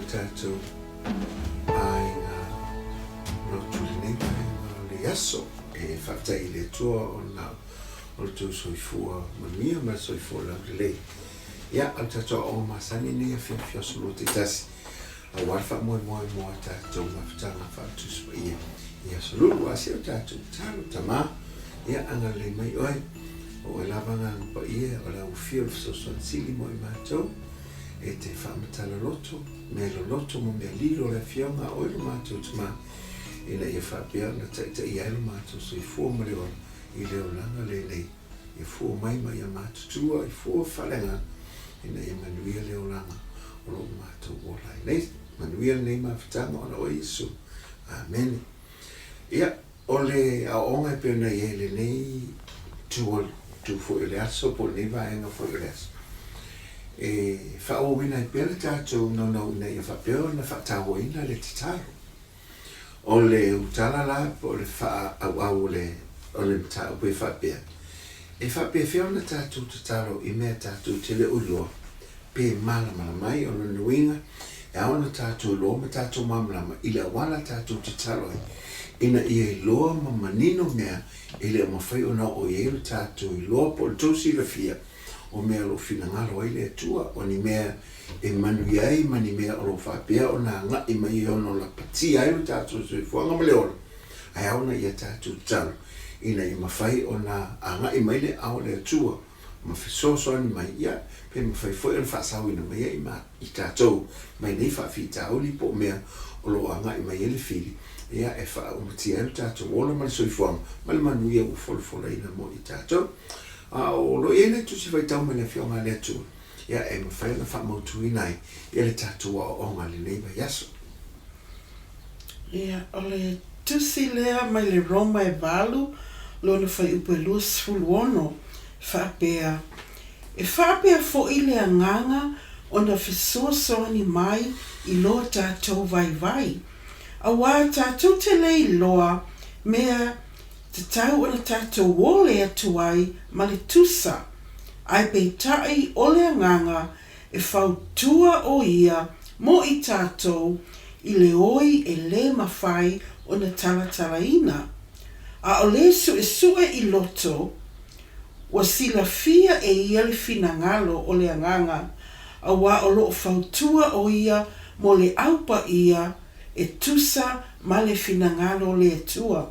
le tatou aiga lotu i lenei vaega o le aso. E faafetai i le Atua ona o le tou soifua manuia ma le soifua laulelei. Ia, o le tatou aoaoga masani lenei afiafi o aso Lua taitasi, aua le faamoemoe mo a tatou mafutaga faale-Tusi Paia i Aso Lulu. A se o tatou tatalo, Tama, ia agalelei mai Oe, o Oe lava Agaga Paia, o le Aufia o le Fesoasoani Sili mo i matou, e te faamatala loto, mea loloto ma mea lilo o le Afioga a Oe lo matou Tama, ina ia faapea ona taitaia ai lo matou soifua ma le ola i le olaga lenei. Ia fua mai ma ia matutua i fua faaleagaga ina ia manuia le olaga o lo o matou ola ai nei. Manuia lenei mafutaga ona o Iesu. Amene. Ia, o le aoaoga e pei ona i ai i lenei itu o itu foi o le aso po o lenei vaega foi o le aso, e faaauauina ai pea le tatou naunau ina ia faapea ona faatauaina le tatalo. O le utala la po o le faaauau o le o le mataupu e faapea, E faapefea ona tatou tatalo i mea tatou te le o iloa pe malamalama ai? O lona uiga, e ao ona tatou iloa ma tatou malamalama i le auala tatou te tatalo ai ina ia iloa ma manino mea e le o mafai ona oo i ai lo tatou iloa po o le tou silafia o mea o lo o finagalo ai le Atua, o ni mea e manuia ai ma ni mea o lo o faapea ona agai mai e ono lapatia ai lo tatou soifuaga ma le ola, ae ao ona ia tatou tatalo ina ia mafai ona agai mai le ao o le Atua ma fesoasoani mai, ia, pe mafai foi ona faasaoina mai ai ma i tatou mai nei faafitauli po o mea o lo o agai mai ai le fili, ia, e faaumatia ai lo tatou ola ma le soifuaga ma le manuia ua folafolaina mo i tatou. A o lo o i ai le Tusi Faitau mai le Afioga a le Atua, ia, e mafai ona faamautuina ai ia le tatou aoaoga i lenei vaiaso. Ia, o le tusi lea mai le Roma e valu, lona fuaiupu e 26, e faapea, E faapea foi le Agaga ona fesoasoani mai i lo tatou vaivai, auā tatou te le iloa mea tatau ona tatou ole atu ai ma le tusa, ae peitai o le Agaga e fautua ʻo ia mo i tatou i le oi e lē mafai ona talatalaina. A o le suʻesuʻe i loto, ua silafia e ia le finagalo o le Agaga, auā o loʻo fautua ʻo ia mo le au paia e tusa ma le finagalo o le Atua.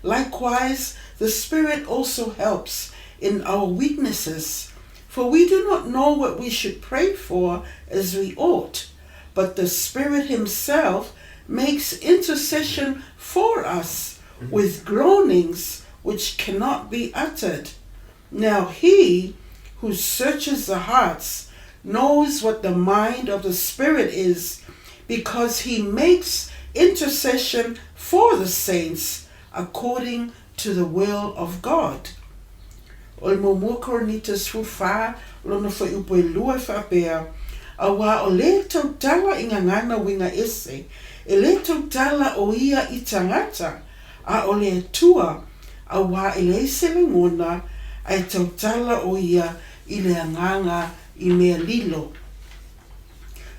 Likewise, the Spirit also helps in our weaknesses, for we do not know what we should pray for as we ought, but the Spirit himself makes intercession for us with groanings which cannot be uttered. Now he who searches the hearts knows what the mind of the Spirit is, because he makes intercession for the saints according to the will of God. O le muamua Korinita 14, lona fuaiupu e lua e faapea, Auā o le tautala i gagana uiga ese, e le tautala ʻo ia i tagata, a o le Atua, auā e leai se lagona, ae tautala ʻo ia i le agaga i mea lilo.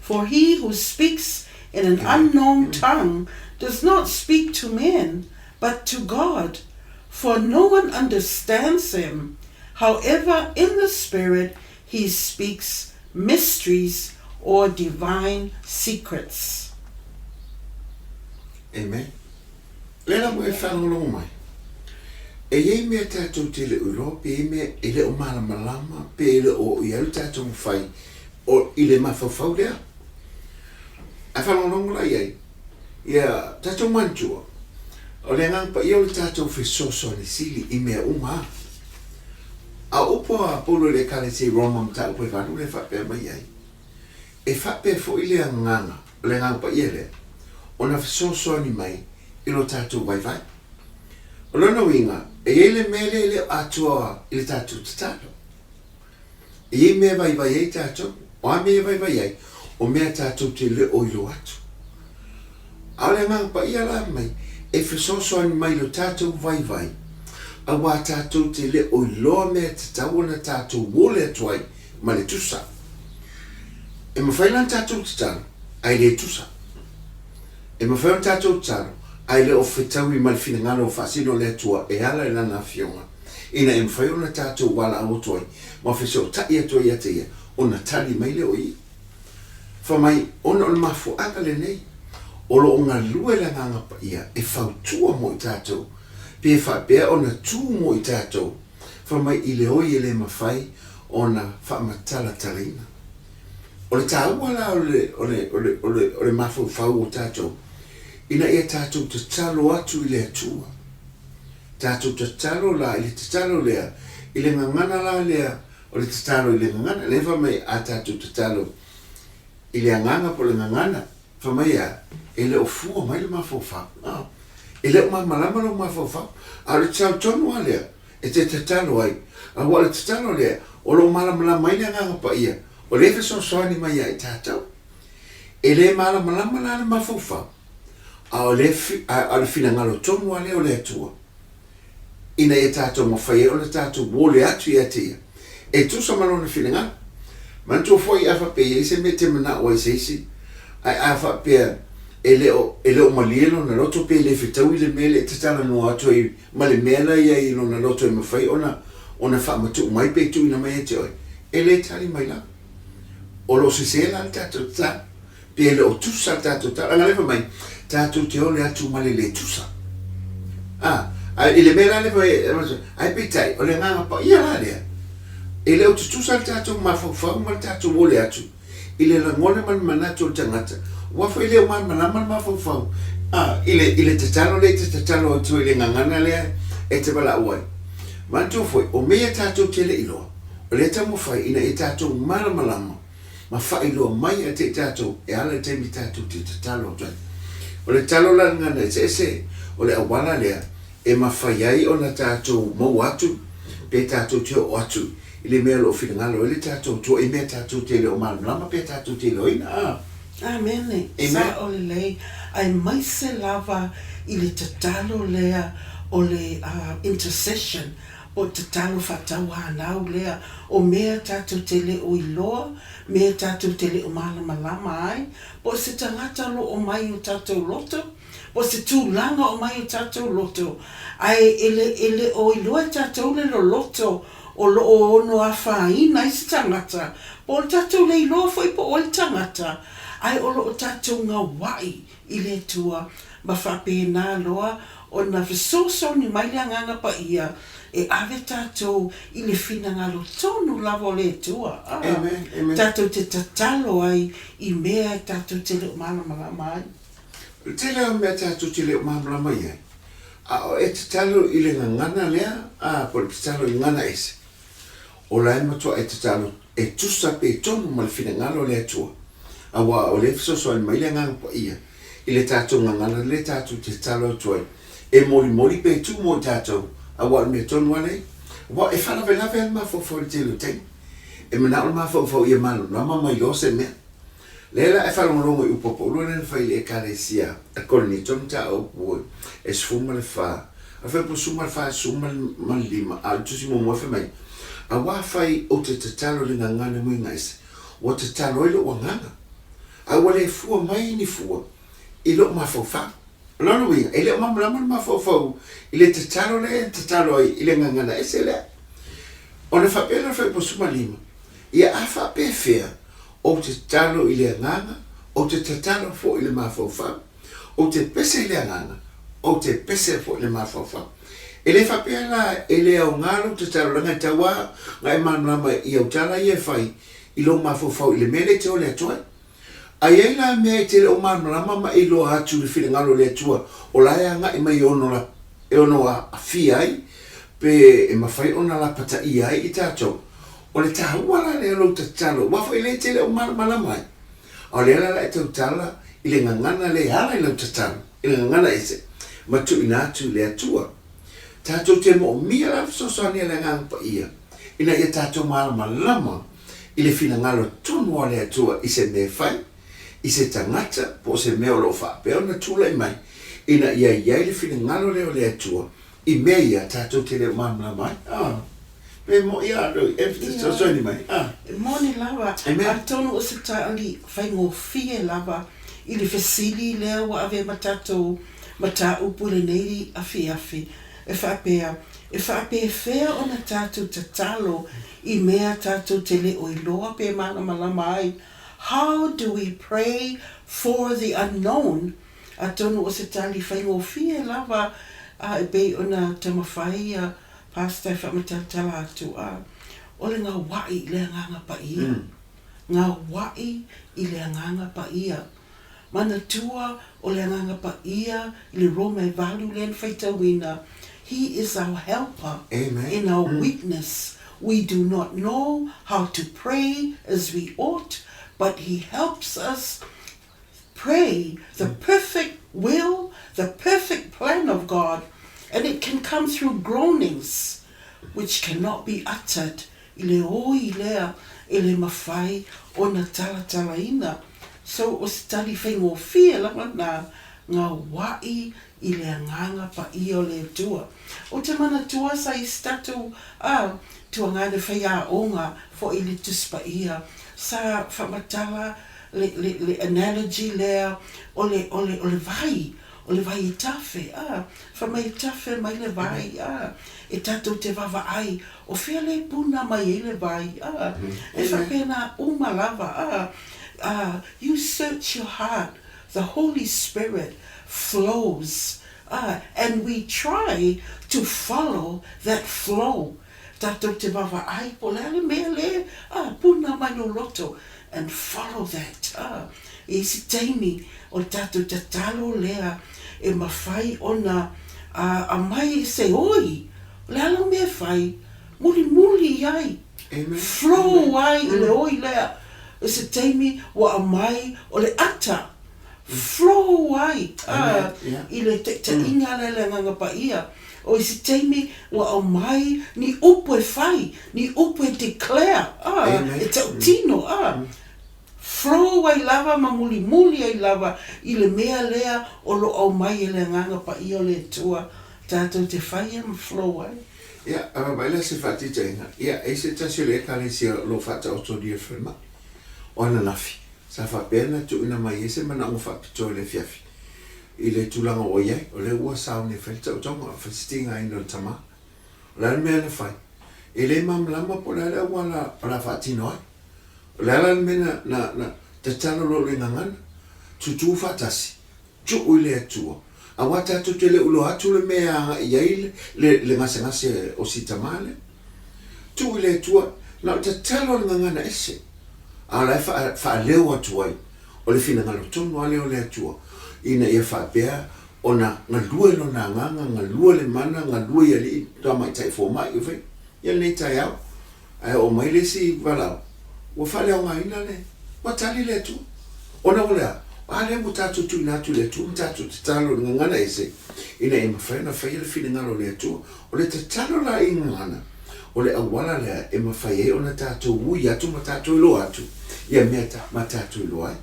For he who speaks in an unknown tongue does not speak to men, but to God, for no one understands him. However, in the Spirit he speaks mysteries or divine secrets. Amen. Le la mo e whalongolongo mai. E iai mea tatou te le o iloa, pe iai mea e le o malamalama, pe e le o i ai lo tatou mafai o i le mafaufau lea. Ae faalogologo la i ai, ia tatou manatua, o le Agaga Paia o le tatou fesoasoani sili i mea uma a. A o upu a Paulo i le Ekalesia i Roma mataupu e valu lea e faapea mai ai, E faapea foi le agaga, o le Agaga Paia lea, ona fesoasoani mai i lo tatou vaivai. O lona uiga, e i ai le mea lea e le o atoa i le tatou tatalo. E i ai mea e vaivai ai tatou. O a mea e vaivai ai? O mea tatou te le o iloa atu. A o le Agaga Paia la mai, e fesoasoani mai i lo tatou vaivai, auā tatou te le o iloa mea e tatau ona tatou ole atu ai ma le tusa. E mafai la ona tatou tatalo, Ae le tusa. E mafai ona tatou tatalo, ae le o fetaui ma le finagalo faasino o le Atua e ala i Lana Afioga, ina ia mafai ona tatou valaau atu ai ma fesootai atu ai ia te Ia, ona tali mai lea o Ia. Fai mai, ona o le mafuaaga lenei, o lo o galue le Agaga Paia e fautua mo i tatou, pe faapea ona tu mo i tatou, fai mai i le oi e le mafai ona faamatalatalaina. O le taua la o le, o le, o le, o le, o le mafaufau o tatou, ina ia tatou tatalo atu i le Atua. Tatou tatalo la i le tatalo lea, i le gagana la lea o le tatalo i le gagana. Lea fai mai a tatou tatalo i le agaga po o le gagana, fai mai a, e le o fua mai le mafaufau. E le o malamalama lou mafaufau, a o le tatalo tonu lava lea, e te tatalo ai, aua o le tatalo lea o lo o malamalama ai le Agaga Paia, o lea e fesoasoani mai ia i tatou. E le malamalama la le mafaufau, a o le, a o le finagalo tonu lava lea o le Atua, ina ia tatou mafai ai ona tatou ole atu ia te Ia, e tusa ma Lona finagalo. Manatua foi, a faapea e i ai se mea e te manao ai i se isi, ae a faapea e le o, e le o malie lona loto pe le fetaui le mea lea e te talanoa atu ai ma le mea la e i ai i lona loto e mafai ona, ona faamatuu mai pe tuuina mai ia te oe, e le tali mai lava. O lo o sese la le tatou tatalo, pe le o tusa le tatou tatalo. Leaga o lea e fai mai, tatou te ole atu ma le le tusa. A, a i le mea la lea fai mai, ae peitai, o le Agaga Paia la lea, e le o tutusa le tatou mafaufau ma le tatou ole atu, i le lagona ma le manatu o le tagata, aua foi e le o malamalama le mafaufau, a, i le, i le tatalo lea e te tatalo atu ai i le gagana lea e te valaau ai. Manatua foi, o mea ia tatou te le iloa, o lea e taumafai ina ia tatou malamalama ma faailoa mai ia te i tatou e ala i le taimi tatou te tatalo atu ai. O le tatalo la i le gagana eseese, o le auala lea e mafai ai ona tatou maua atu pe tatou te oo atu i le mea o lo o finagalo ai le tatou Atua i mea tatou te le o malamalama pe tatou te iloaina. A. Amene. Sao lelei, aemaise lava i le tatalo lea o le intercession po o tatalo faatauanau lea o mea tatou te le o iloa, mea tatou te le o malamalama ai, po o se tagata o lo o mai i o tatou loto, O se tulaga o mai o tatou loto, ae e le, e le o iloa e tatou le loloto o lo o ono afaina ai se tagata, po o le tatou le iloa foi po o ai le tagata, ae o lo o tatou gauaʻi i le Atua ma faapena loa ona fesoasoani mai le Agaga Paia e ave tatou i le finagalo tonu lava o le Atua, a tatou te tatalo ai i mea e tatou te le o malamalama ai. O le tele o mea tatou te le o malamalama i ai, a o e tatalo i le gagana lea, a, po o le tatalo i gagana ese, o la e matua e tatalo e tusa pe tonu ma le finagalo o le Atua, aua o lea e fesoasoani mai le Agaga Paia i le tatou gagana lea tatou te tatalo atu ai, e molimoli pe tu mo i tatou, aua o le mea tonu lava lea. Aua e faalavelave lava le mafaufau i le tele o taimi. E manao le mafaufau ia malamalama ma iloa se mea. Lea la e faalogologo i upu a Paulo lea na fai i le Ekalesia a Korinito mataupu e 14, a fai po 14, 15, a o le tusi muamua e fai mai, Aua afai ou te tatalo i le gagana muiga ese, ua tatalo ai lou agaga, a ua le fua mai ni fua i lou mafaufau. O lona uiga, e le o malamalama le mafaufau i le tatalo lea e tatalo ai i le gagana ese lea. Ona faapea lea o le fuaiupu 15, Ia a faapefea Ou te tatalo i le Agaga, ou te tatalo foi i le mafaufau. Ou te pese i le Agaga, ou te pese foi i le mafaufau. E le faapea la e le aoga lou tatalo leaga e tau lava na e malamalama i au tala ia e fai i lou mafaufau i le mea lea e te ole atu ai. A i ai la mea e te le o malamalama ma e iloa atu i le finagalo o le Atua o la e agai mai e ono e ono aafia ai pe e mafai ona lapataia ai i tatou, O le taua la lea o lou tatalo, aua foi lea e te le o malamalama ai. A o lea la la e tautala i le gagana lea e ala i lau tatalo, i le gagana ese, ma tuuina atu i le Atua. Tatou te moomia la le fesoasoani a le Agaga Paia, ina ia tatou malamalama i le finagalo tonu a le Atua i se mea e fai, i se tagata po o se mea o lo o faapea ona tulai mai, ina ia i ai le finagalo lea o le Atua i mea ia tatou te le o malamalama ai. Pe moʻi a loi e fesoasoani mai a. E moni lava, atonu o se tali faigofie lava i le fesili lea ua avea ma tatou mataupu i lenei afiafi, e faapea, E faapefea ona tatou tatalo i mea tatou te le o iloa pe malamalama ai? How do we pray for the unknown? Atonu o se tali faigofie lava a e pei ona taumafai ia Pastor e faamatalatala atu a o le gauaʻi i le Agaga Paia. Gauaʻi i le Agaga Paia. Manatua o le Agaga Paia i le Roma e valu lea na faitauina, He is our helper in our weakness, we do not know how to pray as we ought, but he helps us pray the perfect will, the perfect plan of God, and it can come through groanings which cannot be uttered, i le oi lea e le mafai ona talatalaina. So o se tali faigofie lava na gauaʻi i le Agaga Paia o le Atua. Ou te manatua sa i se tatou a tuagane faiaoga foi i le Tusi Paia sa faamatala le, le, le analogy lea o le, o le, o le vai, o le vai e tafe, a, fai mai e tafe mai le vai, a, e tatou te vaavaai, o fea le puna mai ai le vai, a, e faapena uma lava, a, a, you search your heart, the Holy Spirit flows, a, and we try to follow that flow. Tatou te vaavaai po o le a le mea le a puna mai lou loto and follow that a i isi taimi o le tatou tatalo lea e mafai ona a aumai i se oi o le a lau mea e fai mulimuli i ai flow ai i le oi lea i se taimi ua aumai o le ata flow ai a i le taitaiga lea le Agaga Paia. O isi taimi ua aumai ni upu e fai, ni upu e declare, a, e tautino, a, flow ai lava ma mulimuli ai lava i le mea lea o lo o aumai e le Agaga Paia o le Atua tatou te faia ma flow ai. Ia, a vaavaai la se faataitaiga, ia, e i se tasi o le Ekalesia o lo o faataotolia i le falemai, o ananafi, sa faapea ona tuuina mai ai se manaoga faapitoa i le afiafi, i le tulaga ua i ai, o lea ua sauni e fai le tautaoga, fai se tigaina o le tama. O le a le mea na fai? E le malamalama po o le a le auala o le a faatino ai. O le a la le mea na, na, na tatalo loa i le gagana? Tutū faatasi, tuu i le Atua, aua tatou te le o iloa atu le mea e agai i ai le, le, le gasegase o si tama lea. Tuu i le Atua, na o le tatalo a le gagana ese, a o la e faa, faaleo atu ai O le finagalo tonu lava lea o le Atua, ina ia faapea ona galue Lona Agaga, galue le mana, galue i alii tamaitai fomai, e fai ia lenei taeao, ae oo mai le isi valaau, ua faaleaogaina le, ua tali le Atua. Ona o le a? A lea ua tatou tuuina atu i le Atua ma tatou tatalo i le gagana ese, ina ia mafai ona faia le finagalo o le Atua. O le tatalo la i gagana, O le auala lea e mafai ai ona tatou ui atu ma tatou iloa atu ia mea ta, ma tatou iloa ai.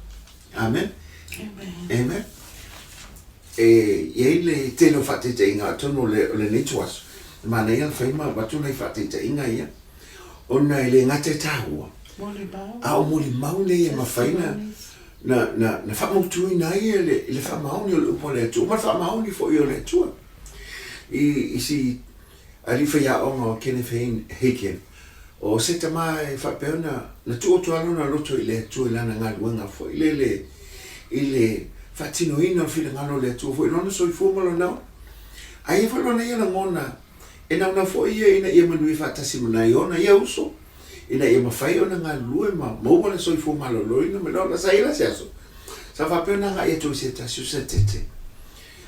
Amen. Amen. Amen. E i ai le tele o faataitaiga atonu o le, o lenei ituaso, e manaia le fai ma avatu nai faataitaiga ia, ona e le gata e taua, Molimau. a o molimau nei e mafai na, na, na, na faamautuina ai e le, le faamaoni o le upu a le Atua, ma le faamaoni foi o le Atua. I, i si Alii faiaoga o Kenneth Hagin, o se tama e faapea ona na tuu atu lava lona loto i le Atua i lana galuega foi lele i le faatinoina o le finagalo o le Atua foi i lona soifua ma lona ola. A i ai foi lona ia lagona e naunau foi ia ina ia manuia faatasi ma nai ona ia uso, ina ia mafai ona galulue ma maua le soifua maloloina ma le ola. Sa i ai la se aso sa faapea ona agai atu ai i se tasi o satete.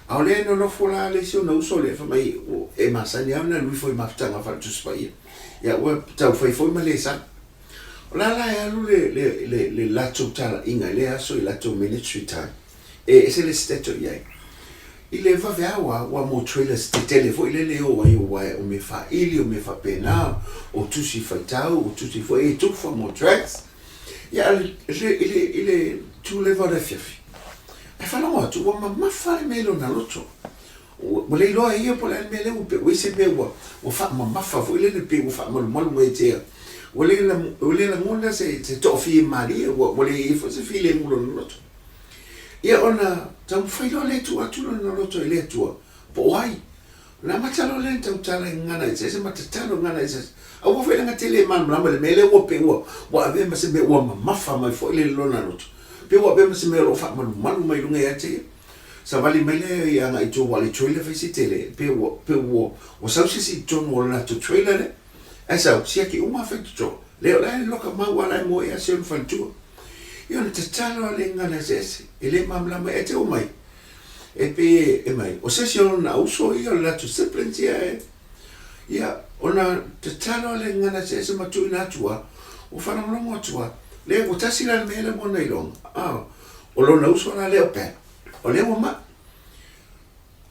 A o lea e nonofo la le isi ona uso lea fai mai e masani lava ona alu ifo i mafutaga faale-Tusi Paia. Ia ua tau fai foi ma lesala. O la la e alu le, le, le, le latou talaiga i lea aso i latou ministry time. E ese le stato i ai. I le vaveao lava ua mo trailers tetele foi lele e o ai o wae o mea faili, o mea faapena, o tusi faitau, o tusi foi e tufa mo tracts. Ia, i le, i le, i le tu leva o le afiafi, ae faalogo atu ua mamafa le mea i lona loto. Ua le iloa e ia po o le a le mea lea ua pei ua i ai se mea ua faamamafa foi lele pei ua faamalumalu mai ia te ia. Ua le ua le lagona se toafimalie, ua le i ai foi se filemu o lona loto. Ia ona taumafai loa lea e tuu atu lona loto i le Atua, po o ai. Ona amata loa lea ona tautala i gagana eseese ma tatalo i gagana eseese. Aua foi leaga te le malamalama i le mea lea ua pei ua ua avea ma se mea ua mamafa mai foi lele i lona loto, pei ua avea ma se mea o lo o faamalumalu mai luga ia te ia. Savali mai lea i agai i tua aua o le trailer fai si tele, pei ua pei ua ua sau se isi i totonu o le latou trailer lea. Ae sau, siaki uma faitotoa, lea o la e loka mau lava la e moe ia si ona faletua. Ia ona tatalo lava lea i gagana eseese, e le malamalama ai, ae te oo mai, e pei e mai, o se isi o lona uso ia, o le latou siblings ia e, ia, ona tatalo lava lea i gagana eseese ma tuuina atu lava, ua faalogologo atu lava, lea ua tasi la le mea lea ua ona iloga, a, o lona uso la lea o Pat, o lea ua mai.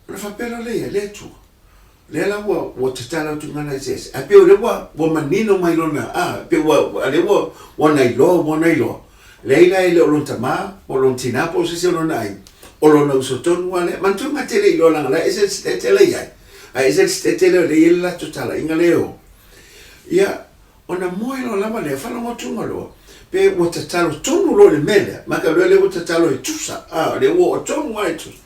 Ona faapea loa lea ia, le Atua, lea la ua, ua tatalo atu i gagana eseese, ae pei o lea ua, ua manino mai lona, a, pei ua, a lea ua, ua na iloa, ua na iloa. Leai la e le o lona tama, po o lona tina, po o se isi o lona aiga, o lona uso tonu lava lea. Manatua gata e le i iloa leaga o la e ese le sitete la e i ai, ae ese le sitete lea o lea e i ai le latou talaiga lea e o. Ia, ona moe loa lava lea, faalogo atu loa, pe ua tatalo tonu loa i le mea lea, matau loa lea ua tatalo e tusa, a, lea ua oo tonu lava e tusa.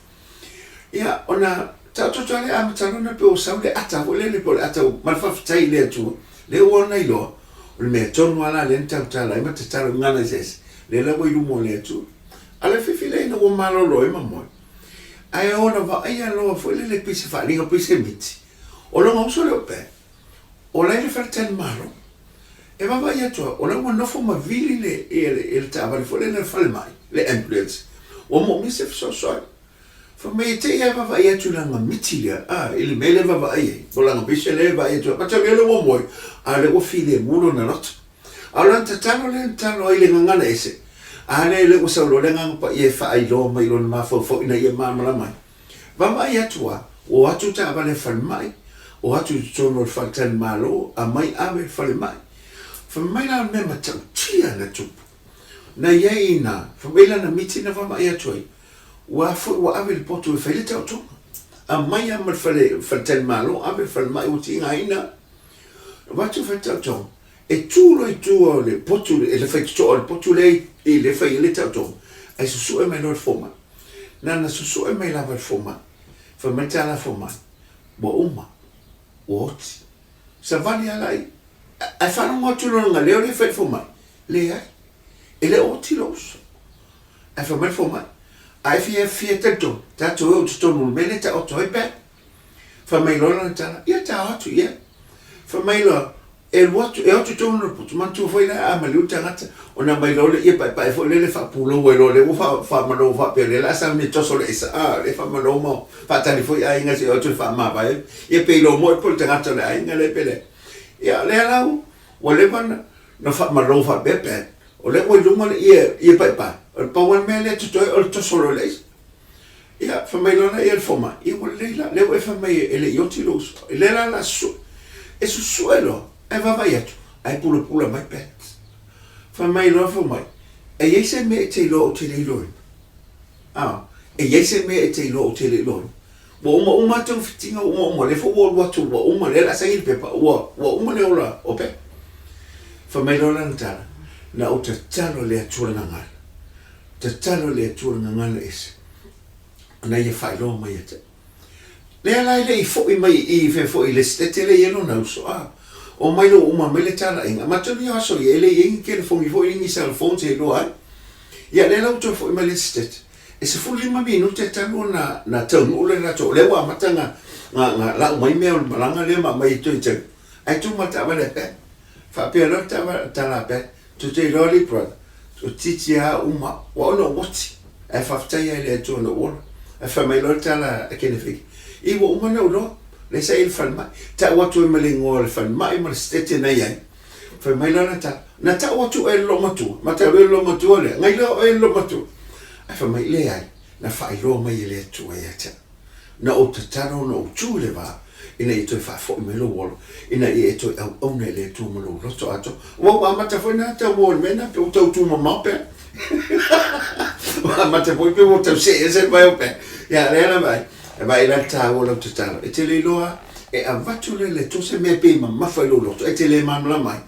Ia, ona taoto atu lava lea amata loa ona pei ua sau le ata foi lele po o le ata ma le faafetai i le Atua, lea ua ona iloa, o le mea tonu lava la lea na tautala ai ma tatalo i gagana eseese, lea la ua i luma o le Atua. A o le fifi lea ina ua malolo ai ma moe, ae ona vaaia loa foi lele pei se faaaliga pei se miti, o lona uso lea o Pat, o la e i le faletalimalo. E vaavaai atu lava, o la ua nofo ma vili le, le, le taavale foi lea i le falemai, le ambulance, ua moomia se fesoasoani. Fai mai e te i lava e vaavaai atu i lana miti lea, a, i le mea lea e vaavaai ai, po o lana vision lea e vaai atu ai, mataulia lea ua moe, a o lea ua filemu lona loto. A o lana tatalo lea na tatalo ai i le gagana ese, a lea, lea ua sau loa le Agaga Paia e faailoa mai i lona mafaufau ina ia malamalama ai. Vaavaai atu a, ua o atu taavale a falemai, o atu i totonu o le faletalimalo, aumai ave i le falemai. Fai mai la o le mea matautia na tupu, na i ai i ina, fai mai lana miti na vaavaai atu ai, ua foi ua ave i le potu e fai le taotoga. Aumai lava ma le fale, faletalimalo ave i le falemai ua tigaina. Avatu fai le taotoga, e tu loa i tua o le potu, le faitotoa o le potu lea i le fai ai le taotoga, ae susue mai loa le fomai. Na na susue mai lava e le fomai, fai mai le tala a fomai, ua uma, ua oti. Savali lava la ia, ae faalogo atu i lona leo lea e fai i le fomai, leai, e le o oti lou uso. Ae fai mai le fomai, a e fia, fia talitonu, tatou e o i totonu o le mea lea e taoto ai pe. Fai mai loa lana tala, ia ta o atu i ai. Fai mai loa, E alu atu, e o atu i totonu o le potu, manatua foi la a maliu le tagata, ona aumai loa lea, ia paepae foi lele faapulou ai loa lea ua faamalo faapea o lea o le a sauni e toso le aisa, a, lea faamalo ma faatali foi aiga se i o atu e faamavae, ia pe iloa moi po o le tagata o le aiga lea pe leai. Ia, o lea la ua leva ona faamalo faapea pe, o lea ua i luga le ie paepae, o le pau lava le mea lea e totoe o le toso loa o le aisa. Ia, fai mai loa lea le fomai, ia ua lelei la, lea ua e fai mai e le i oti lou uso, lea la o le a susue. E susue loa, ae vaavaai atu, ae pulapula mai Pat. Fai mai loa le fomai, e i ai se mea e te iloa ou te le iloaina? A, e i ai se mea e te iloa ou te le iloaina? Ua uma uma atu fitiga, ua uma uma, lea foi ua alu atu, ua uma, lea o le a saini le pepa, ua, ua uma le ola o Pat. Fai mai loa lana tala, na ou tatalo i le Atua Gagana, Tatalo i le Atua le gagana ese, ona ia faailoa mai ia te au. Lea la e le i foi mai i i fea foi i le Setete lea e i ai lona uso, a. Omai loa ua uma mai le talaiga, matou ia aso ia e le i ai ni telefoni foi ni cell phones e iloa ai. Ia lea la ua toe foi mai le Setete, e 15 minute talu ona na taunuu le latou, lea ua amata na na lau mai mea o le malaga lea ma aumai e toe tau, ae tu ma le taavale a Pat. Faapea loa le taavale, tala a Pat, Tou te iloa alii brother, toeitiiti lava uma au, aua na ou oti, ae faafetai lava i le Atua na ou ola. Ae fai mai loa le tala a Kenefiki, Ii ua uma ona ou iloa, lea sa i le falemai. Tau atu ai ma le igoa o le falemai ma le sitete na i ai. Fai mai loa lana tala, Na tau atu oe e le loomatua, mataulia le loomatua lea, na iloa oe e le loomatua. Ae fai mai, Leai, na faailoa mai e le Atua ia te au. Na ou tatalo ona ou tu i le va, ina ia toe faafoi mai lou ola, ina ia e toe auauna i le Atua ma lou loto atoa. Aua ua amata foi na tau o le mea na, pe ua tau tumamao pea. Ua amata foi pe ua tau see ese mai o pea. Ia, lea lava ai. E vaai la le taua o lau tatalo, e te le iloa e avatu lea e le Atua se mea pei e mamafa i lou loto, e te le malamalama ai.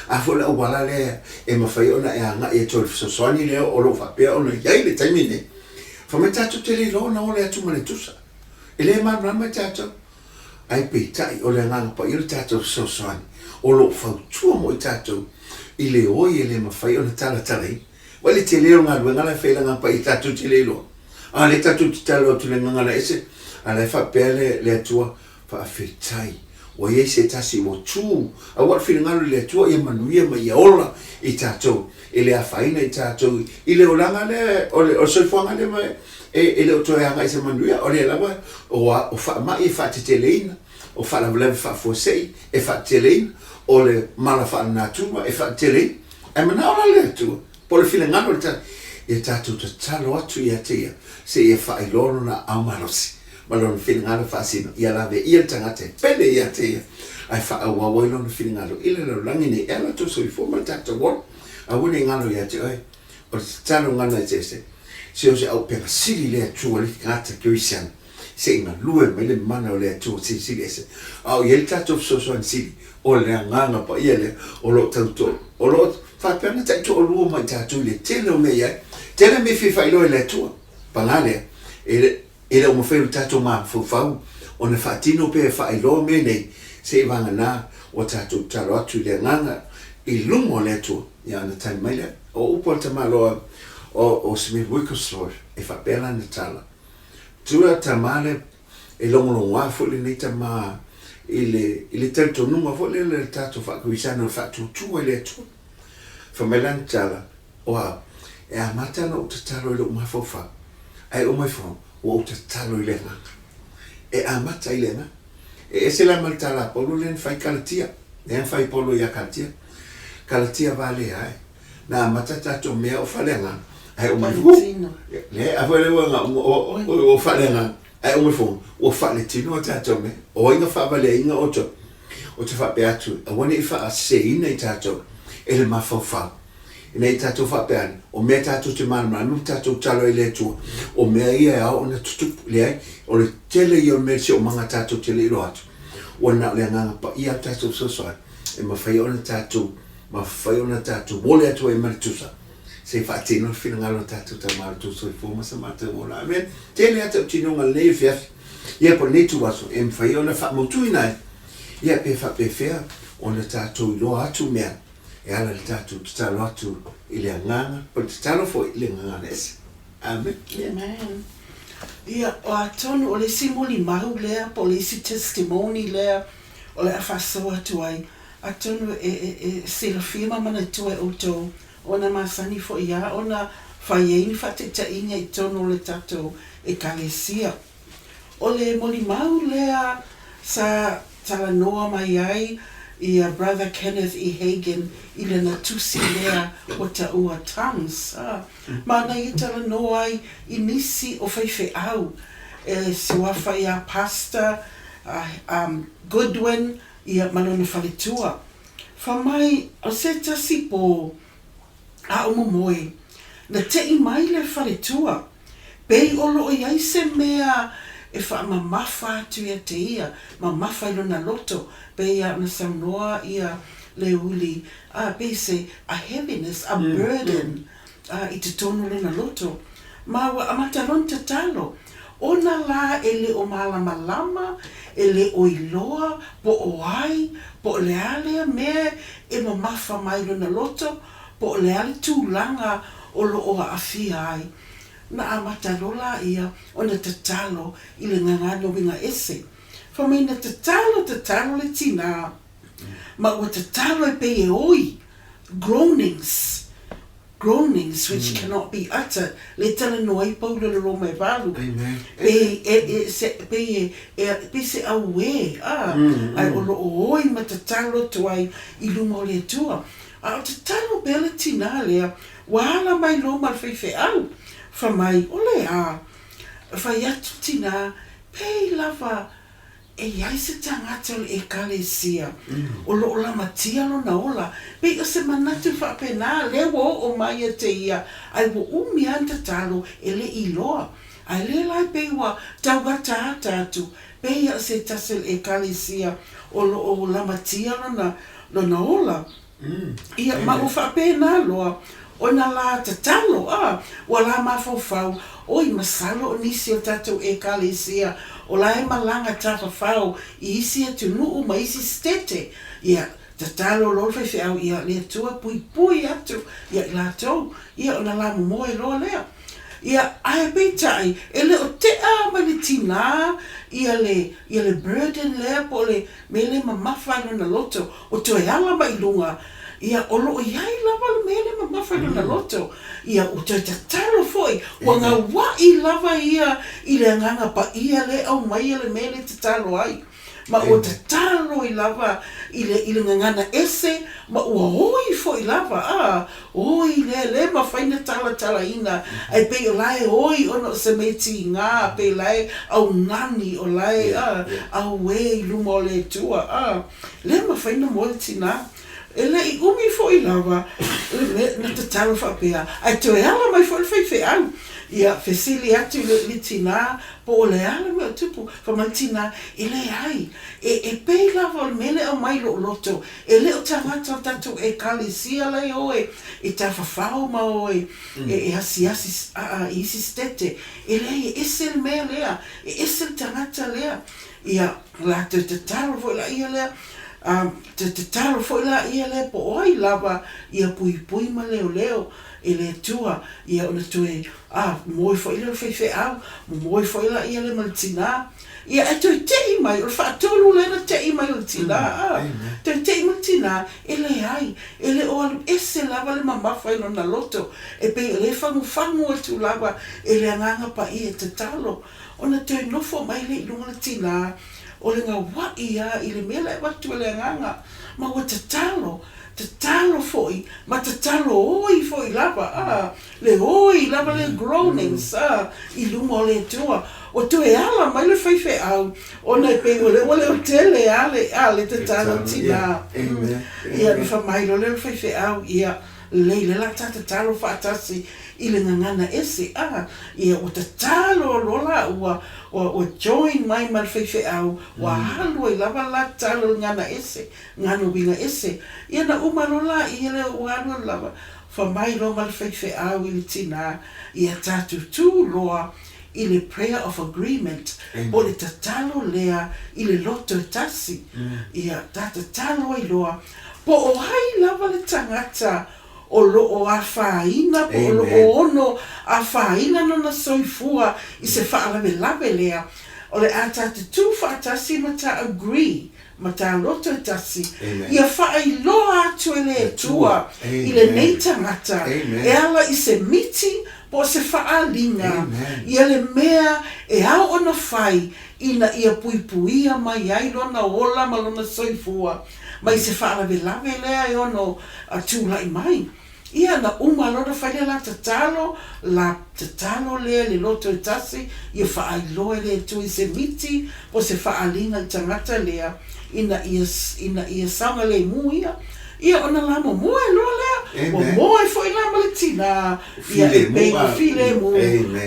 A foi o le auala lea e mafai ona e agai atu ai i le fesoasoani lea o lo o faapea ona i ai i le taimi lenei. Fai mai tatou te le iloa ona ole atu ma le tusa. E le malamalama i tatou. Ae peitai, o le Agaga Paia le tatou fesoasoani o lo o fautua mo i tatou i le oi e le mafai ona talatalaina. Vaai le tele o le galuega la e fai e le Agaga Paia tatou te le iloa. A o lea tatou te talanoa atu i le gagana ese, a o la e faapea le le Atua, Faafetai, ua i ai se tasi ua tu, aua o le finagalo i le Atua ia manuia ma ia ola i tatou, e le afaina i tatou i le olaga lea o le soifuaga lea ma e le o toe agai i se manuia, o lea lava o faamai e faateteleina, o faalavelave faafuasei e faateteleina, o le mala faalenatura e faateteleina. Ae manao la le Atua, po o le finagalo o le tagata, ia tatou tatalo atu ia te Ia seia faailoa Lona aao malosi ma Lona finagalo faasino, ia laveia le tagata e pele ia te Ia, ae faaauau ai Lona finagalo i le lalolagi nei e ala atu soifua ma le tatou ola. Aua ne i galo ia te oe, o le tatalo gana eseese, se o se auupega sili le Atua le tagata Kerisiano, se i galue mai le mana o le Atua Silisili Ese, a o i ai le tatou fesoasoani sili, o le Agaga Paia lea o lo o tauto, o lo o faapea ona taitoalua ma i tatou i le tele o mea i ai. Tele mea e fia faailoa e le Atua. Paga lea, e le, e le o mafai e lo tatou mafaufau ona faatino pe faailoa mea nei, se i vagana ua tatou tatalo atu i le Agaga i luma o le Atua, ia ona tali mai lea. O upu a le tamaloa o, o Smith Wigglesworth, e faapea lana tala, Tua tama le e logologoa foi lenei tama i le i le talitonuga foi lele le tatou faakerisiano e faatuatua i le Atua. Fai mai lana tala, O au, e amata ona ou tatalo i lou mafaufau, ae uma ifo ua ou tatalo i le agaga. E amata i le agaga. E ese la ma le tala a Paulo lea na fai i Kalatia, lea na fai e Paulo ia Kalatia, Kalatia valea e. Na amata tatou mea o faaleagaga, ae uma ifo, le, a foi lea ua o faaleagaga, ae uma ifo, ua faaletino a tatou mea. O ai na faavaleaina outou? Ou te faapea atu, aua ne i faaseseina i tatou e le mafaufau, ina ia tatou faapea ane, o mea tatou te malamalama ma tatou tatalo ai i le Atua, o mea ia e ao ona tutupu. Leai, o le tele ia o mea i le siosiomaga tatou te le iloa atu, ua na o le Agaga Paia le tatou fesoasoani e mafai ona tatou Mafai ona tatou ole atu ai ma le tusa se i faatino le finagalo o tatou Tama o le tou soifua ma sa matou ola. Amene. Tele a tautinoga lenei afiafi, ia po o lenei ituaso e mafai ona faamautuina ai, ia pe faapefea ona tatou iloa atu mea e ala i le tatou tatalo atu i le Agaga, po o le tatalo foi i le Gagana Ese. Amene. Amen. Ia, atonu o le isi molimau lea po o le isi testimony lea o le a faasoa atu ai, atonu e silafia ma manatua e outou ona masani foi a ona fai ai ni faataitaiga i totonu o le tatou Ekalesia. O le molimau lea sa talanoa mai ai ia Brother Kenneth E. Hagin i lana tusi lea ua taua Tongues, a, ma na ia talanoa ai i nisi o faifeau e suafa iā Pastor Goodwin ia ma lona faletua. Fai mai o se tasi pō a o momoe, na teʻi mai le faletua, pei o lo o i ai se mea e faamamafa atu ia te ia, mamafa i lona loto, pei a ona saunoa ia Leuuli, a, pei se, a heaviness, a burden, a, i totonu o lona loto. Ma ua amata lona tatalo, Ona lā e le o malamalama, e le o iloa po o ai, po o le a lea mea e mamafa mai lona loto, po o le a le tulaga o lo o aafia ai. Na amata loa lāia ona tatalo i le gagana uiga ese. Fai mai na tatalo, tatalo le tinā, ma ua tatalo e pei e oi, groanings, groanings which cannot be uttered, le talanoa ai Paulo i le Roma e valu, pei e, e, se, pei e, e, pei se auē, a, ae o lo o oi ma tatalo atu ai i luma o le Atua. A o tatalo pea le tinā lea, ua ala mai loa ma le faifeau, fai mai, o le a? Fai atu tinā, pei lava E i ai se tagata o le Ekalesia o lo o lamatia lona ola, pei o se manatu faapena lea ua oo mai ia te ia, ae ua umi lava na tatalo e le i iloa. Ae lē la e pei ua tau ataata atu pei a o se tasi o le Ekalesia o lo o lamatia lona lona ola. Ia, ma ua faapena loa ona la tatalo, a, ua la mafaufau, oi, masalo o nisi o tatou Ekalesia o la e malaga tafafao i isi atunuu ma isi setete, ia, tatalo loa le faifeau, ia, le Atua puipui atu ia i latou, ia, ona la momoe loa lea. Ia, ae peitai, e le o tea mai le tinā ia le, ia le burden lea po o le mea lea mamafa i lona loto, o toe ala mai i luga, ia, o lo o i ai lava le mea lea mamafa i lona loto. Ia, ua toe tatalo foi, ua gaua'i lava ia i le Agaga Paia lea e aumaia le mea lea e tatalo ai. Ma ua tatalo ai lava i le, i le gagana ese, ma ua oi foi lava, a, oi lea, le mafai na talatalaina, ae pei o la e oi ona o se mea tiga, pei o la e augani, o la e, a, auē i luma o le Atua, a, le mafai na moe le tina. E le i umi foi lava le mea na tatalo faapea, ae toe ala mai foi le faifeau. Ia, fesili atu i le, le tinā, po o le a le mea o tupu. Fai mai le tinā, E leai, e, e pei lava o le mea lea e aumai i lou loto, e le o tagata o tatou Ekalesia la e o e, e tafafao ma o e, e, e asiasi a, a, i isi setete. E leai, e ese le mea lea, e ese le tagata lea. Ia, latou tatalo foi laia lea, a, te tatalo foi laia lea po o ai lava ia puipui ma leoleo e le Atua, ia ona toe, a, moe foi lea o le faifeau, momoe foi laia lea ma le tinā. Ia, ae toe te'i mai, o le faatolu lea na te'i mai o le tinā, a, toe te'i mai le tinā, e leai, e le o alu ese lava le mamafa i lona loto, e pei o lea e fagufagu atu lava e le Agaga Paia e tatalo. Ona toe nofo mai lea i luga o le tinā, o le gauaʻi a i le mea la e avatu e le Agaga, ma ua tatalo, tatalo foi, ma tatalo oi foi lava, a, le oi lava le groanings, a, i luma o le Atua. Ua toe ala mai le faifeau, ona e pei o lea ua leo tele a le, a, le tatalo a le tinā. Ia, ona fai mai loa lea o le faifeau, ia, Lelei lea la ta tatalo faatasi i le gagana ese a ia ua tatalo loa la ua ua join mai ma le faifeau ua alu ai lava la tatalo i le gagana ese gagana uiga ese ia na uma loa la ia lea ua alu alu lava fa mai loa ma le faifeau i le tina ia tatou tu loa i le prayer of agreement po o le tatalo lea i le loto e tasi ia ta tatalo ai loa Po o ai lava le tagata o lo o afaina po o lo o ono afaina lona soifua i se faalavelave lea, o le a ta tutū faatasi ma ta agree, ma ta loto e tasi, ia faailoa atu e le Atua i lenei tagata e ala i se miti po o se faaaliga ia le mea e ao ona fai ina ia puipuia mai ai lona ola ma lona soifua mai se faalavelave lea e ono tulai mai. Ia, na uma loa ona fai le la tatalo, la tatalo lea i le loto e tasi, ia faailoa e le Atua i se miti po o se faaaliga i le tagata lea, ina ia, ina ia saogalemu ia. Ia, ona la momoe loa lea, ua moe foi la ma le tinā, ia, e pei ua filemu,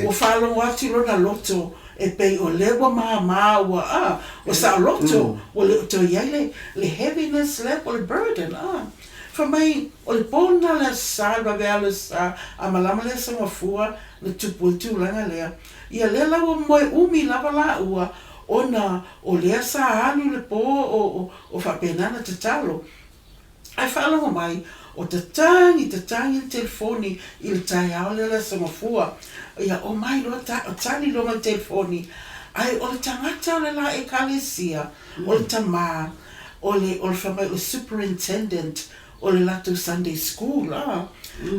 ua faalogo atu i lona loto, E pei o lea ua māmā ua, a, ua saoloto, ua le o toe i ai le, le heaviness lea po o le burden, a. Fai mai, o le po lena le Aso Sa, le vaveao le Aso Sa, a malama le Aso Gafua, na tupu ai le tulaga lea. Ia lea la ua moe umi lava laua, ona o lea sa alu le po o, o, o faapena ona tatalo. Ae faalogo mai, o tatagi, tatagi le telefoni i le taeao lea o le Aso Gafua. Ia, omai loa, ta, tali loa ma le telefoni. Ae o le tagata o le la Ekalesia, o le tamā, o le, o le fai mai o le superintendent o le latou Sunday School, a.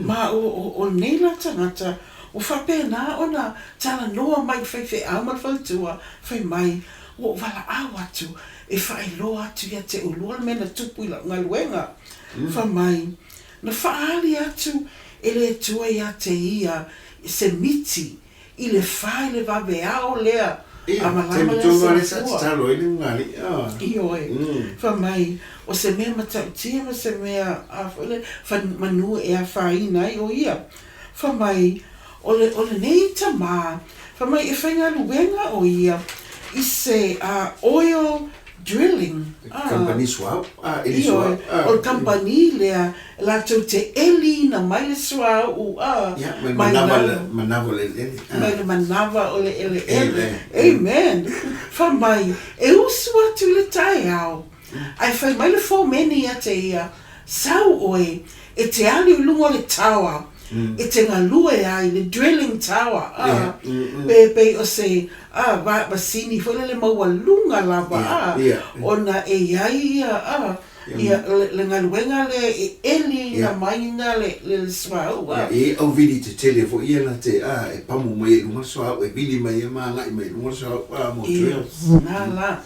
Ma o, o, o lenei la tagata, ua faapena ona talanoa mai i le faifeau ma le faletua, fai mai, Ua ou valaau atu e faailoa atu ia te oulua le mea na tupu i lau galuega. Fai mai, na faaali atu e le Atua ia te ia se miti i le fa i le vaveao lea a malama le aso Gafua. Ioe. Fai mai, o se mea matautia ma se mea a foi le manu e afaina ai o ia. Fai mai, o le, o lenei tamā, Fai mai e faigaluega o ia i se oil drilling, a. Kamupani suauu, a, eli suauu, a. O le kamupani lea latou te eliina mai le suauu, a. Ia, mai le manava o le eleele, a. Mai le manava o le eleele. Amen. Fai mai, e usu atu i le taeao, ae fai mai le fomeni ia te ia, Sau oe e te alu i luga o le tower e te galue ai, le drilling tower, a, pe pei o se, a, masini foi lele maualuga lava, a, ona e i ai ia, a, ia le galuega lea e eliina mai na le le suauu, a. E i ai auvili tetele foi ia na te, a, e pamu mai ai i luga le suauu, e vili mai ai ma agai mai i luga le suauu, a, mo drills. Na la,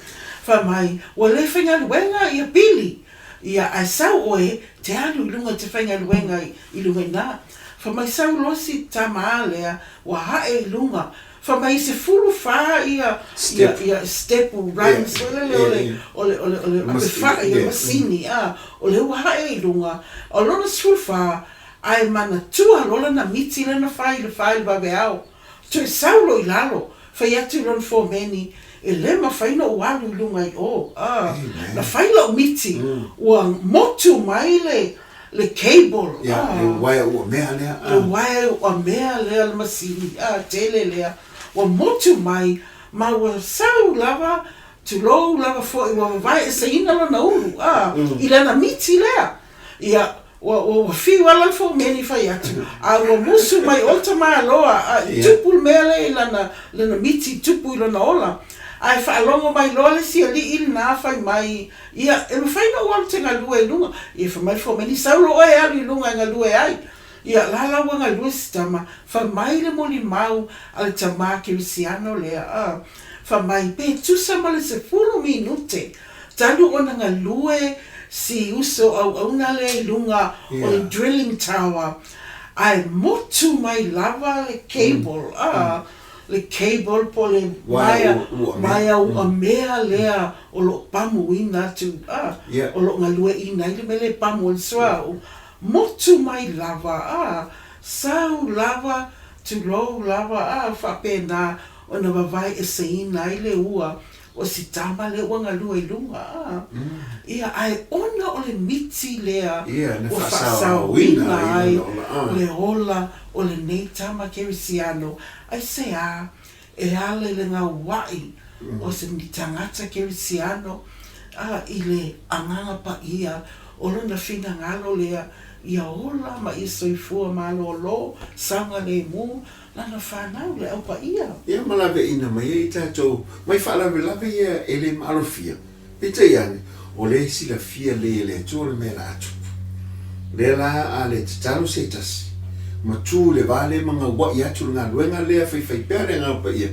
fai mai, ua le faigaluega ia pili, Ia, ae sau oe, te alu i luga i te faigaluega i luga i ina. Fai mai sau loa si tama a lea, ua hae i luga. Fai mai e 14 ia, ia, ia stepu, rungs, foi lele o le, o le, o le, o le apefaʻi, o le masini, a, o lea ua hae i luga. O lona 14, ae manatua loa lana miti lea na fai i le fa i le vaveao. Toe sau loa i lalo, fai atu i lona fomeni, E le mafai ona ou alu i luga i o. Ah, na fai lau miti, ua motu mai le, le cable. Ah, le uaea uamea lea. Le uaea uamea lea, le masini, ah, tele lea. Ua motu mai, ma ua sau lava, tulou lava foi, ua vavaeeseina lona ulu, ah, i lana miti lea. Ia, ua, ua, ua fiu lava le fomeni fai atu, a ua musu mai o le tamaloa, a i tupu le mea lea i lana, lana miti i tupu i lona ola. Ae faalogo mai loa le isi alii lena fai mai, Ia, e mafai ona ou alu te galue i luga. Ia, fai mai le fomeni, Sau loa oe e alu i luga e galue ai. Ia, la la ua galue si tama, fai mai le molimau a le tama kerisiano lea, a, fai mai, pe tusa ma le 10 minute talu ona galue si uso auauna lea i luga o le drilling tower, ae motu mai lava le cable, a, le cable po o le maea, maea uamea lea o lo o pamuina atu, a, o lo o galueaiina ai le mea lea e pamu ai le suauu, Motu mai lava, a, sau lava, tulou lava, a, faapena ona vavaeeseina ai le ua o si tama lea ua galue i luga, a. Ia, ae ona o le miti lea ua faasaoina ai le ola o lenei tama kerisiano, aisea e ala i le gauaʻi o se tagata kerisiano, a i le Agaga Paia o lona finagalo lea ia ola ma ia soifua malōlō, saogalēmū lana whānau, le Au Paia. Ia ma laveaiina mai ai tatou mai faalavelave ia e le maalofia. Peitai ane, o lea e silafia lelei e le Atua le mea la a tupu. O lea la a le tatalo se tasi, ma tu i le va lea ma gauaʻi atu le galuega lea faifai pea le Agaga Paia,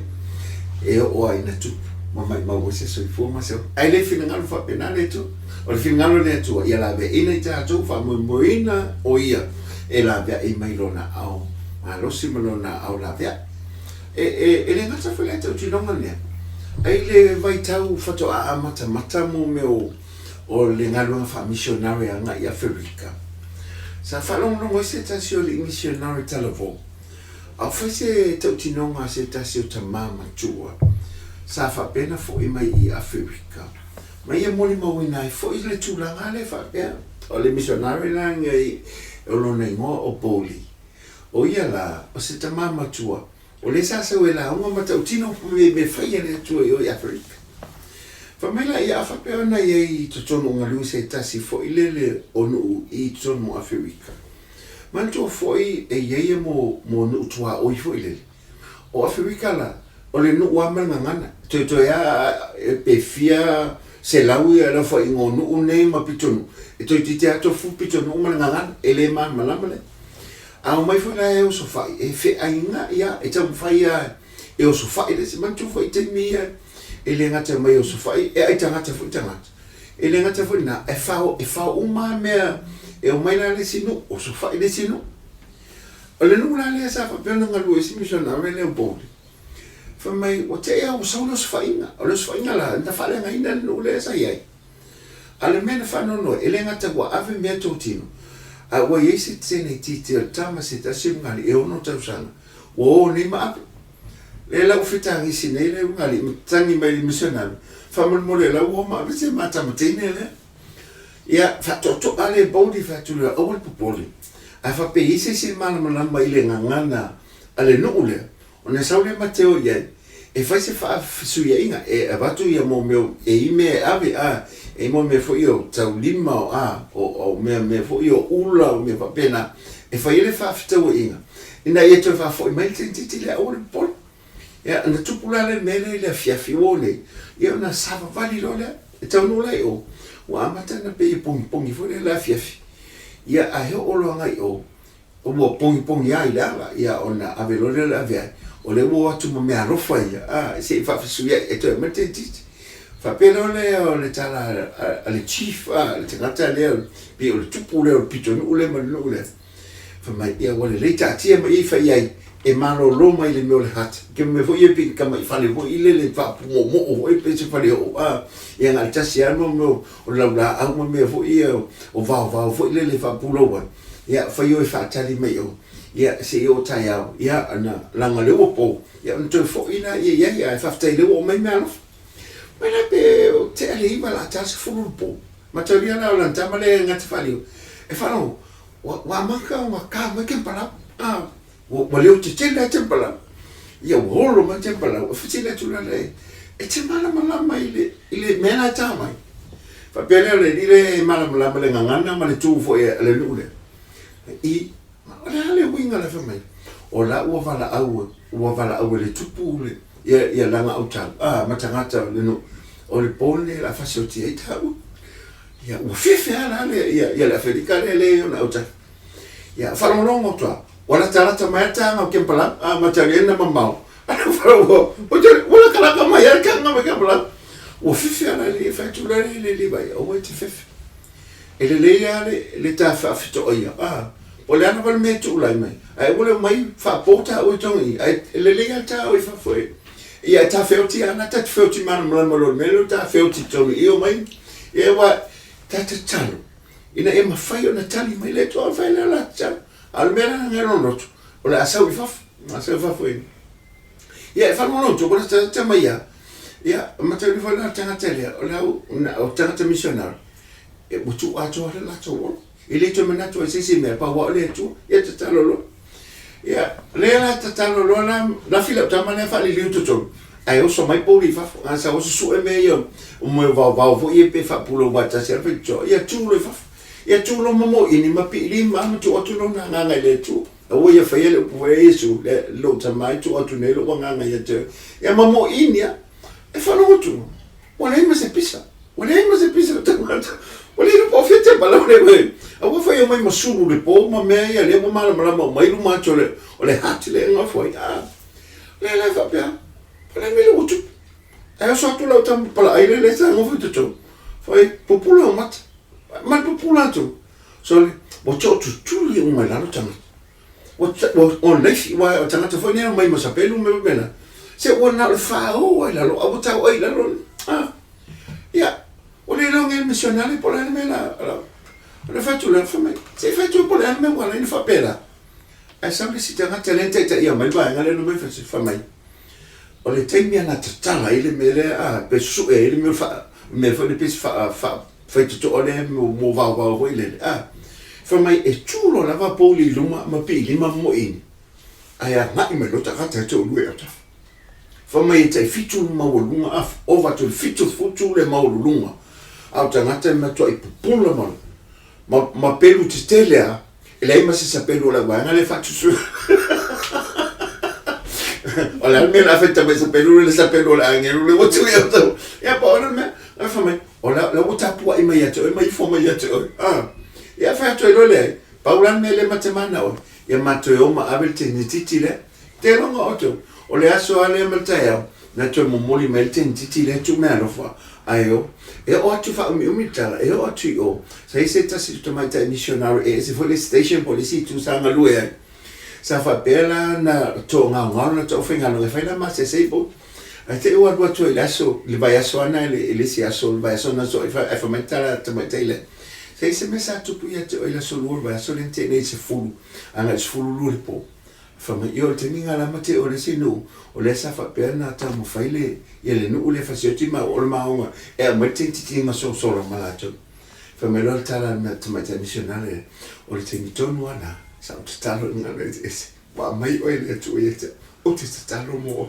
e oo a ina tupu ma maimau ai se soifua ma se ola. Ae le finagalo faapena le Atua. O le finagalo o le Atua, ia laveaiina i tatou, faamoemoeina o Ia e laveai mai Lona aao malosi ma Lona aao laveai. E, e, e le gata foi la i tautinoga lea, ae i le vaitau faatoa amatamata mo mea o, o le galuega faamisionare agai i Aferika, sa faalogologo ai se tasi o alii misionare talavou, a o fai se tautinoga a se tasi o tamā matua sa faapea ona foʻi mai i Aferika, ma ia molimauina ai foi le tulaga lea faapea, o le misionare la lenei o lona igoa o Bowley. O ia la, o se tamā matua, o lea sa sau e lauga ma tautino me mea fai a le Atua i o i Aferika. Fai mai la ia, a faapea ona i ai i totonu o galue se tasi foi lele o nuu i totonu o Aferika. Manatua foi e i ai ia mo, mo nuu tuaoi foi lele. O Aferika la, o le nuu a ma le gagana, toetoe a pe fia selau ia le aofaiga o nuu nei ma pitonuu, e toeitiiti a tofu pitonuu ma le gagana, e le malamalama lea. A omai foi la e osofai, e feaiga ia, e taumafai a e osofai le isi. Manatua foi i taimi ia, e le gata e omai e osofai, e ai tagata foi tagata. E le gata foi i lena, e fao, e fao uma a mea e omai la le isi nuu, osofai le isi nuu. O le nuu la lea sa faapea ona galue ai si misionare lea o Bowley, fai mai, ua teʻi lava ua sau le osofaiga. O le osofaiga la, na faaleagaina le nuu lea sa i ai. A o le mea na faanoanoa ai, e le gata ua ave mea totino, a ua i ai se teine itiiti o le tama se tasi o lugali e ono tausaga, ua o nei ma ave. Lea la ua fetagisi nei le ulugalii ma tagi mai i le misionari, Faamolemole o la ua o ma ave se ma tama teine lea. Ia, faatoatoa lea e Boldy fai atu lea, aua le popole. A faapea e i ai se isi e malamalama i le gagana a le nuu lea, ona sau lea ma te o i ai, e fai se faafesuiaiga, e avatu ia mo mea e i mea e ave, a, e i mo mea foi o taulima, o a, o, o mea, mea foi o ula, o mea faapena, e fai ai le faafetauaiga, ina ia toe faafoi mai le teineitiiti lea, aua le popole. Ia, ona tupu la le mea lea i le afiafi ua nei, ia ona savavali loa lea, e taunuu la i o, ua amata ona pei e pogipogi foi lea i le afiafi. Ia, ae oo loa agai i o, ua pogipogi lava i le ala, ia ona ave loa lea o le aveae, o lea ua o atu ma meaalofa ia, a, se i faafesuiai e toe aumai le teineitiiti. Faapea loa lea o le tala a le chief, a, le tagata lea, pei o le tupu lea o le pitonuu lea ma le nuu lea, Fai mai, ia ua lelei taatia mai i fai ai e malolo mai le mea o le hut. Ke mea foi ia pei tamai fale foi lele faapumoomoo foi pei se fale oo a. Ia na o le tasi lava mo mea o laulaau ma mea foi ia o vaovao foi lele faapulou ai. Ia fai o e faatali mai o, ia se i oo taeao, ia ona leaga o lea ua po, ia ona toe foi lea i ai ae faafetai o lea ua oo mai meaalofa. Mai la pe tea le 9 la ta 10 le po. Mataulia la o lana tama lea e gata faaliu e faalogo Ua amata ona ta mai Tempalau, a, ua leo tetele lava Tempalau. Ia ua olo mai Tempalau, e fesili atu la lea, e te malamalama i le, i le mea la e ta mai? Faapea lea o le alii lea e malamalama i le gagana ma le tu foi a le nuu lea. I, o le a le uiga la fai mai? O la ua valaau, ua valaau e le tupu le, ia, ia lana autau, a, ma tagata o le nuu, o le po lenei o le a fasioti ai taua. Ia, ua fefe lava la le, ia, ia le Afelika lea le i ona autafa. Ia, faalogologo atu lava, ua latalata mai lava le taga o Kempalau, a mataulia ina mamao. Ua, ua latalata mai lava le taga mai Kempalau. Ua fefe lava la le, fai atu la le, le Levi, aua e te fefe. E lelei lava le, le ta faafetoaia, a, po o le a lava le mea e tulai mai, ae aua le omai faapo taua i totonu i i, ae lelei lava le ta o i fafo e, ia e ta feoti lava, na ta te feoti malamalama loa i le mea lea o ta feoti i totonu i i, omai Ia aua ta tatalo ina ia mafai ona tali mai le Atua, ona fai lea o la tatalo. A o le mea la lena e loloto, o le a sau i fafo, o le a sau i fafo e. Ia e faalogologo atu, o le tagata mai a, ia, mataulia foi la le tagata lea, o le au, o tagata misionari, e, ua tuu atoa le latou ola. E le toe manatu ai se isi mea, pau lava o le Atua, ia tatalo loa. Ia, lea la tatalo loa la, lafi lau tama lea faaliliu i totonu, ae oso mai pouli i fafo. A sau susue mea ia, o mea vaovao foi ia pe faapulou faatasi ai le faitotoa, ia tu loa i fafo. Ia tu loa ma moini ma piilima ma tuu atu lona agaga i le Atua. Aua ia faia le upu foi a Iesu, le, lou tama e tuu atu nei lou agaga ia te oe. Ia ma moini lava. E faalogo atu, Ua leai ma se pisa. Ua leai ma se pisa o tagata. Ua le iloa po o fea Tepalau lea ua A ua fai omai ma sulu le po ma mea ia lea ua malamalama uma i luma atu o le, o le hut lea e gafo ai. A, lea la e faapea, o le a le mea lea ua tupu? Ae oso atu lau tama palaai lea lea sa gofo i totonu. Fai, pupula ou mata. Ma le pupula atu. Sole, ua tootutuli uma i lalo tagata. Ua, ua, ua naifi, ua o tagata foi nei omai ma sapelu ma mea faapena. Se ua na o le fāō ai lalo, a ua tau ai lalo. Ah, ia, ua le iloa nge le misionari po o le a le mea la, la, ona fai atu lea, fai mai, se i fai atu po o le a le mea ua ala ai ona faapela. Ae sau le isi tagata lea na taitaia mai le vaega lea na omai fai mai, o le taimi a na tatala ai le mea lea, a, pe susue ai le mea o le faa, mea foi lea pe se faa, faa, faitotoa lea mo vaovao foi lele, a, fai mai e tu loa lava pouli i luma ma piilima ma moeini, ae agai mai loa tagata e toalua i autafa. Fai mai e tai fitu le maualuga, a, ova atu i le fitu futu le maualuluga, a o tagata e matuai pupula ma, ma, ma pelu tetele a, E leai ma se sapelu o lau vaega lea e faatusu. O le a le mea o le a fai tamai sapelu le sapelu o le agelu le ua tui atu. Ia po o le mea, na fai mai, o la, la ua tapuai mai ia te oe ma ifo mai ia te oe. Ah. Ia fai atu ai loa lea, pau la le mea lea ma te mana oe. Ia ma toe o ma ave le tenititi lea. Te loga outou, o le aso lava lea ma le taeao, na toe momoli mai le tenititi lea tuu meaalofa, ae o, e oo atu faaumiumi le tala, e oo atu i o, sa i ai se tasi o tamaitai misionari e ese foi le station po o le isi itu sa galue ai. Sa faapea la na toagaogao lana taufaigaluega e fai la masese i boat. Ae te i ua alu atu ai i le aso, i le vaiaso lava lena i le isi aso o le vaiaso na aso ai, fai mai le tala a le tamaitai lea, sa i ai se mea sa tupu ia te oe i le aso lua o le vaiaso lea na tea nei i le 10 agai i le 12 i le po. Fai mai, Ioe, o le taimi lena la ma te o le isi nuu, o lea sa faapea ona taumafai le, ia le nuu lea e fasioti ma o le maoga e aumai le teineitiiti gasolosolo ma latou. Fai mai loa le tala a le tamaitai misionare lea, O le taimi tonu lava lena, sa ou tatalo i gagana eseese, ua aumai oe e le Atua ia te au, ou te tatalo mo oe.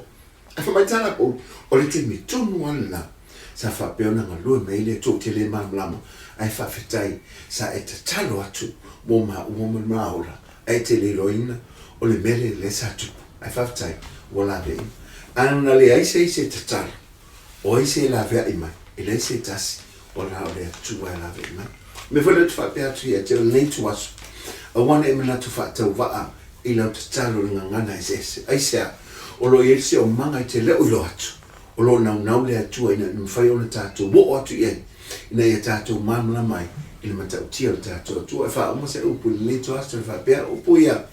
Ae fai mai tala a Paulu, o le taimi tonu lava lena sa faapea ona galue mai ai le Atua, ou te le malamalama, ae faafetai sa e tatalo atu mo maua ma le maola, ae e te le iloaina o le mea lea lea sa tupu, ae faafetai ua laveaiina. A na leai se isi e tatalo, o ai se e laveai mai? E leai se tasi, ona o le Atua e laveai mai. O le mea foi lea ou te faapea atu ia te oe i lenei ituaso, aua ne i manatu faatauvaa i lau tatalo i le gagana eseese. Aisea? O lo o i ai le siomaga i te le o iloa atu, o lo o naunau le Atua ina ia mafai ona tatou oo atu i ai, ina ia tatou malamalama ai i le matautia o le tatou Atua. E faauma se upu i lenei ituaso e faapea, upu ia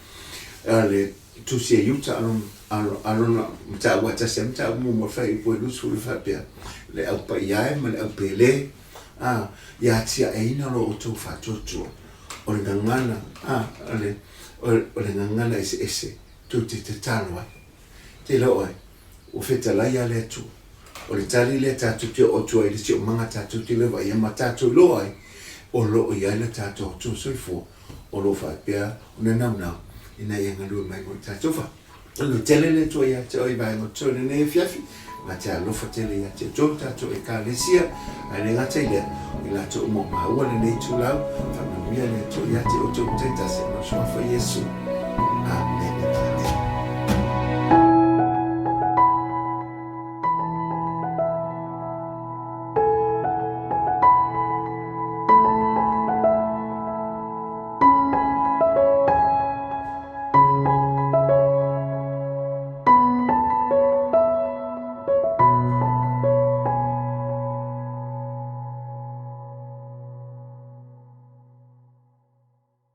a le Tusi a Iuta a lona mataupu a tasi a mataupu muamua faaiupu e 20 e faapea, Le au paia e ma le au pele, a, ia atiaeina lo outou faatuatua, o le gagana, a, o le, o le gagana eseese tou te tatalo ai. Te iloa oe, ua fetalai lava le Atua. O le tali lea tatou te oo atu ai i le siomaga tatou te le vaaia ma tatou iloa ai, o lo o i ai le tatou Atua soifua o lo o faapea ona naunau ina ia galue mai mo i tatou. Fa, alo tele le Atua ia te oe i vaega o totoe i lenei afiafi, ma te alofa tele ia te outou tatou Ekalesia, ae le gata i lea, o i latou uma o maua lenei itulau, faamanuia le Atua ia te outou taitasi, ma le Suafa Iesu. Amene. Amene.